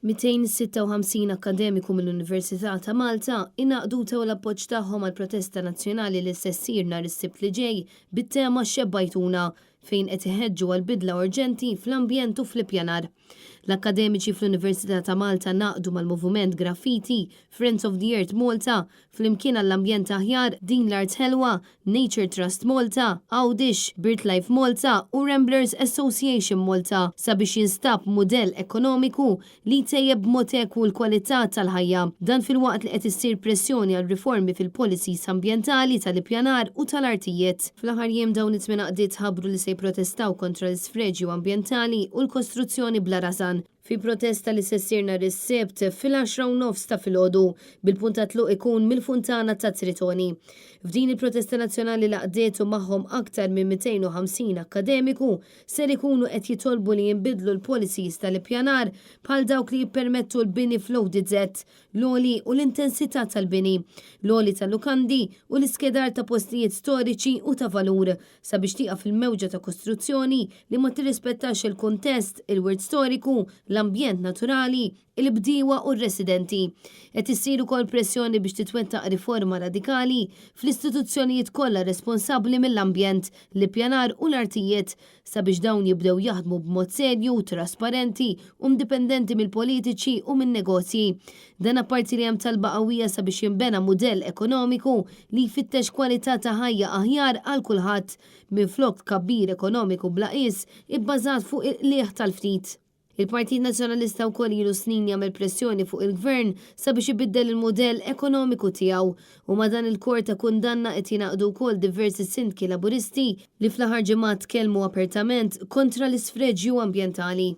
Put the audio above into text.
256 akkademiku mill-Università ta' Malta ingħaqdu u taw l-appoġġ tagħhom għall-protesta nazzjonali li se ssir nhar is-Sibt li ġej bit-tema Xebbajtuna fejn qed iħeġġu għal bidla urġenti fl-ambjent u fl-ippjanar. L-akkademiċi fl-Università ta' Malta ngħaqdu mal-Moviment Graffiti, Friends of the Earth Malta, Flimkien għall-Ambjent Aħjar, Din l-Art Ħelwa, Nature Trust Malta, Għawdix, Birdlife Malta u Ramblers Association Malta sabiex jinstab mudell ekonomiku li jtejjeb b'mod ekwu l-kwalità tal-ħajja. Dan filwaqt li qed issir pressjoni għal riformi fil-policies ambjentali, tal-ippjanar u tal-artijiet. Fl-aħħar jiem dawn it-tmien għaqdiet ħabbru li se jipprotestaw kontra l-isfreġju ambjentali u l-kostruzzjoni bla rażan. Fi protesta li se ssir nhar is-Sibt fil-għaxra u nofs ta' filgħodu, bil-punt ta' tluq ikun mill-Funtana ta' Tritoni. F'din il-protesta nazzjonali l-għaqdiet u magħhom aktar minn 250 akkademiku ser ikunu qed jitolbu li jinbidlu l-policies tal-ippjanar bħal dawk li jippermettu l-bini fl-ODZ, l-għoli u l-intensità tal-bini, l-għoli tal-lukandi u l-iskedar ta' postijiet storiċi u ta' valur sabiex tieqaf il-mewġa ta' kostruzzjoni li ma tirrispettax il-kuntest, il-wirt storiku, l-ambjent naturali, il-bdiewa u r-residenti. Qed issir ukoll pressjoni biex titwettaq riforma radikali fl-istituzzjonijiet kollha responsabbli mill-ambjent, l-ippjanar u l-artijiet sabiex dawn jibdew jaħdmu b'mod serju, trasparenti u indipendenti mill-politiċi u min-negozji. Dan apparti li hemm talba qawwija sabiex jinbena mudell ekonomiku li jfittex kwalità ta' ħajja aħjar għal kulħadd minflok tkabbir ekonomiku bla qies ibbażat fuq il-qligħ tal-ftit. Il-Partit Nazzjonalista wkoll ilu snin jagħmel pressjoni fuq il-Gvern sabiex ibiddel il-mudell ekonomiku tiegħu u ma' dan il-kor ta' kundanna qed jingħaqdu wkoll diversi Sindki Laburisti li fl-aħħar ġimgħat tkellmu apertament kontra l-isfreġju ambjentali.